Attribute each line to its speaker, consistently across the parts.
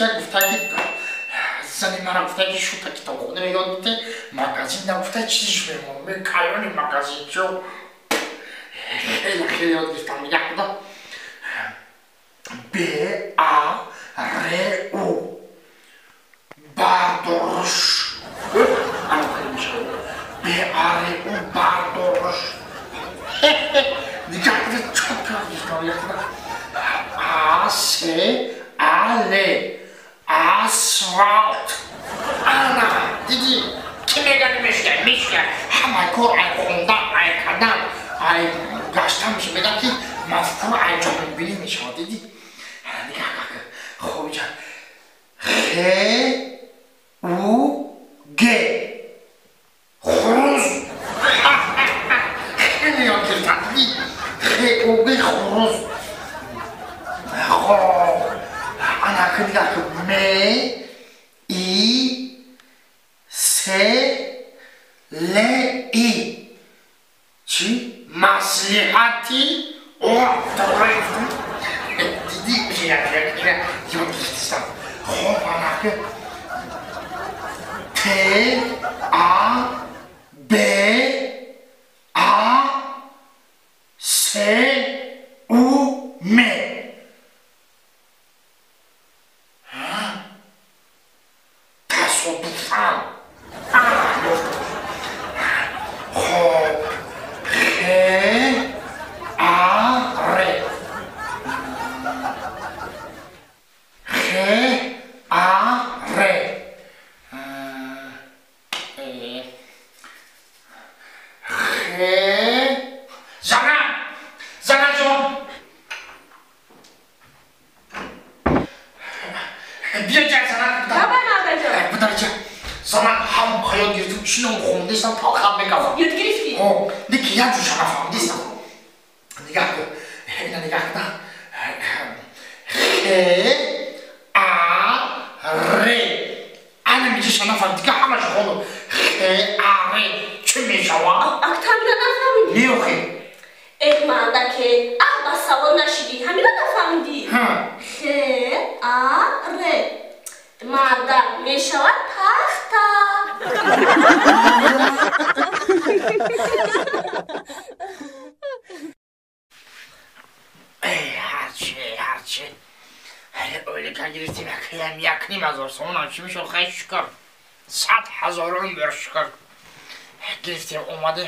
Speaker 1: Бача гуфта ки зани мара гуфта ки шута китобхона ёд бите, магазин нагуфта чизиш мемонам. Ме калони магазинчо. Хеле хеле ёд гирифтам. Нигоҳ куда. Б А Р У. Бардоруш. Ана хеле мешавад. Б А Р У бардоруш. Нигоҳ куда чётко гирифтам. Нигоҳ куда. А С А Л. Асфалт. Ана, диди, ки мегани мешуда, мешуда. Ҳамаи кор ай хондан, ай кардан, ай гаштан меша. Меган ки мафкура ай ҷаҳонбинӣ мешавад, диди. Нигоҳ кун. Хоб иҷа. Х У Г. Хуруз. Хеле ёд гирифтам, диди. Х У Г хуруз. Хоб. Ана нигоҳ кун. М И С Л И. Чӣ? Маслиҳати о дора гуфтам. Диди, ёд гирифтистам. Хоб ана ки Т А Б А С У М. Тасодуфан. Хоб Х А Р. Х А Р. Х. Зана! Зана ҷон! Биё ҷа зана.
Speaker 2: Давай, Мардаҷон.
Speaker 1: Бударҷа. Зана ҳам хаёт гирифтам, чином хондестам, талхат мекардам.
Speaker 2: Ёд гирифтӣ?
Speaker 1: Ҳо, лекин як ҷуша нафаҳмидистам. Нигоҳ кун. Ина нигоҳ кун. Х А Р. Ана миҷаша нафаҳмид, дига ҳамаша хондам. Х А Р чӣ мешавад?
Speaker 2: Актамира нафаҳмидӣ?
Speaker 1: Не охи.
Speaker 2: Э, мардаке, ах ба савол нашидӣ, ҳамира нафаҳмидӣ? Х А Р. Марда мешавад пахта.
Speaker 1: Эй, ҳарчи, ҳарчи. Ойлика гирифтем, якям 1,5 ҳазор сомонам чӣ мешуд? Хай шукр. 100 ҳазорон бор шукр. Гирифтем, омаде.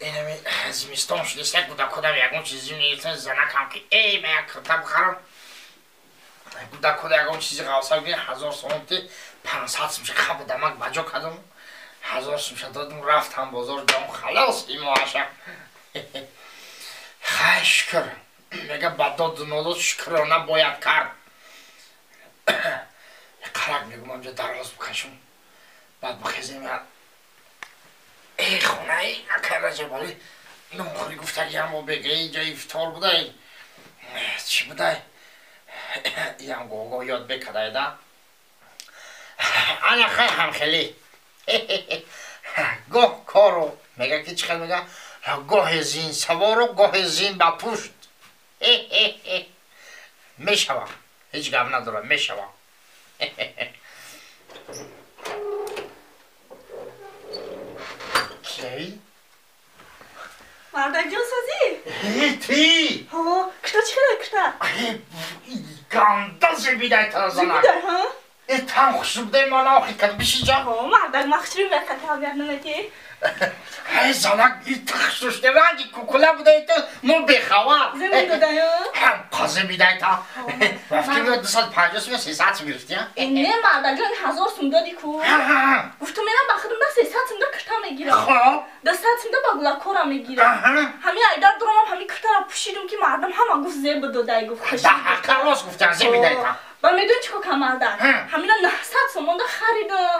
Speaker 1: Инами зимистон шудест, як кӯдакодам ягон чизи мегирифтем, занакам ки эй, ма як кирта бихарам. Кӯдакода ягон чизи ғавса гирифтем, 1000 сомон ти 500 сумша қабл дамак баҷо кардам. 1000 сумша додам, рафтам бозор, ҷон халос имоаша. Хай шукр. Мега ба доду нодод шукрона бояд кард. Қарак мегум амҷа дароз бикашум. Баъд бихезем эй хонаи акай Раҷабалӣ нонхӯрӣ гуфтагиам бо бега ҷа ифтор будай. Чӣ будай? Иам гого ёд бекадай да. Ана хай ҳамхелӣ. Гоҳ кору мега ки чӣ хел мега? Гоҳе зин савору гоҳе зин ба пушт. Мешава. Ҳеҷ гап надорам, мешава. Кей?
Speaker 2: Мардаҷон созӣ?
Speaker 1: Ти!
Speaker 2: Ҳо, кишта чӣ хеле кишта?
Speaker 1: Ганда зебидай тара занак.
Speaker 2: Зебидай, ҳа?
Speaker 1: Э, там хушрӯбдай ман охи кад бишиҷа.
Speaker 2: Ҳо, мардак ма хушрӯ мехатам як намети.
Speaker 1: Ҳай занак, и хушрӯшне ранги кукула будай ту, мо бехавар.
Speaker 2: Зебин додай, ҳа?
Speaker 1: Ҳам қази бидай та. Вақти 250 сум 300 сум гирифти, ҳа?
Speaker 2: Э, не мардаҷон, 1000 сум доди ку. Гуфтум менам ба худам да 300 сум да кирта мегирам.
Speaker 1: Хоб.
Speaker 2: 200 сум да ба гулакора мегирам. Ҳами айдар дуромам ҳами киртара пӯшидум ки мардум ҳама гуфт зеб додай гуфт хушрӯ.
Speaker 1: Да ҳаққа рост гуфтан, зеб бидай та.
Speaker 2: Ба медонӣ чӣ кор кардам мардак? Ҳамина 900 сомон да харидам.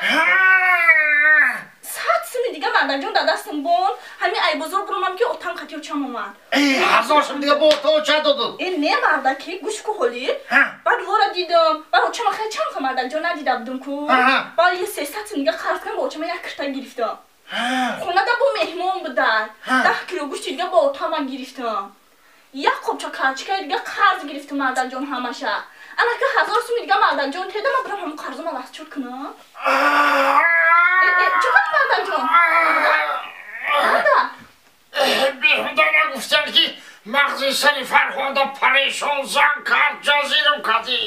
Speaker 2: 100 суми дига мардаҷон дар дастам бон, ҳами ай бозор буромам ки отам қати очам омад.
Speaker 1: Э, 1000 сум дига бо ото оча доду.
Speaker 2: Э, не мардаки, гӯш ку ҳоли. Баъд вора дидам, баъд очама хеле чанд ха мардаҷон надида будум ку. Баъд е 300 сум дига қарз кардам, ба очама як кирта гирифтам. Хонада бо меҳмон будан. 10 кило гӯшти дига бо отама гирифтам. Як қопча карчикаи дига қарз гирифтам мардаҷон ҳамаша. Ана ки 1000 суми дига мардакҷон теда ман бирам ҳамун қарзума расчёт кунам. Чӣ кунӣ мардакҷон?
Speaker 1: Беҳуда нагуфтам ки мағзи сари Фарҳода парешон зан кард, ҷазирам кардӣ.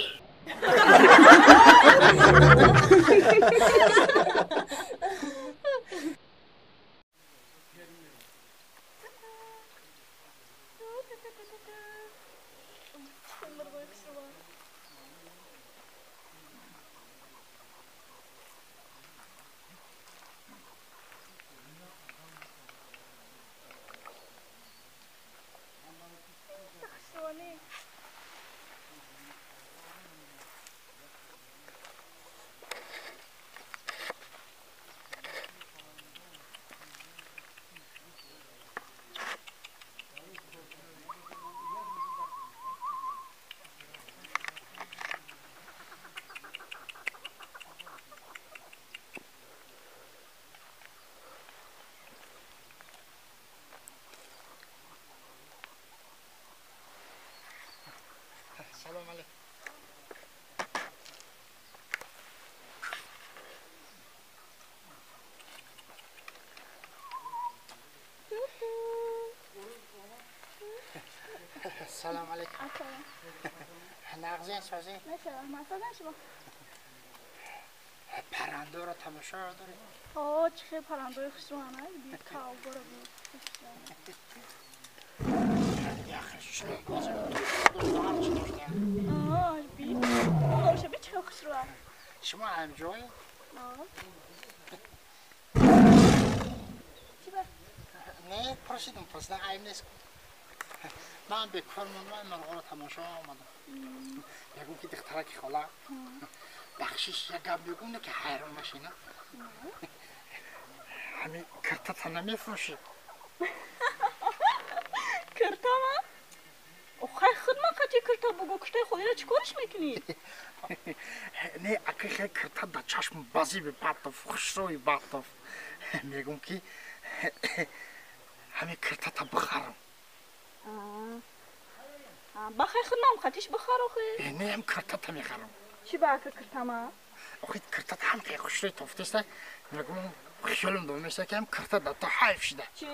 Speaker 1: Салом алейкум. Салом алейкум. Нағзин созӣ?
Speaker 2: Шумо
Speaker 1: паррандоро тамошо доред?
Speaker 2: О, чӣ хел паррандои хушрӯана, бит кавборо бит.
Speaker 1: Шумо ҳамҷой? Не, пурсидам, пурсидам, айб нест. Ман бекор мондам, мурғоро тамошо омадам. Мегӯм ки духтараки хола, бахшиш як гап мегӯм, ки ҳайрон нашина. Ҳамин киртата намефурӯшӣ?
Speaker 2: Киртама? Охай худ ман қати кирта бугӯ, киртаи холиро чӣ кориш мекунӣ?
Speaker 1: Не, аки хел кирта да чашм базиби батов, хушрӯи батов. Мегӯм ки ҳамин киртата бихарам.
Speaker 2: Бахай худ ман қатиш бихар охи?
Speaker 1: Не, ҳам киртата мехарам.
Speaker 2: Чӣ ба ака киртама?
Speaker 1: Охи киртата ҳам хел хушрӯи тофтеста. Мегӯм хиёлам дор мешава ки ҳам кирта да то ҳайф шуда.
Speaker 2: Чӣ?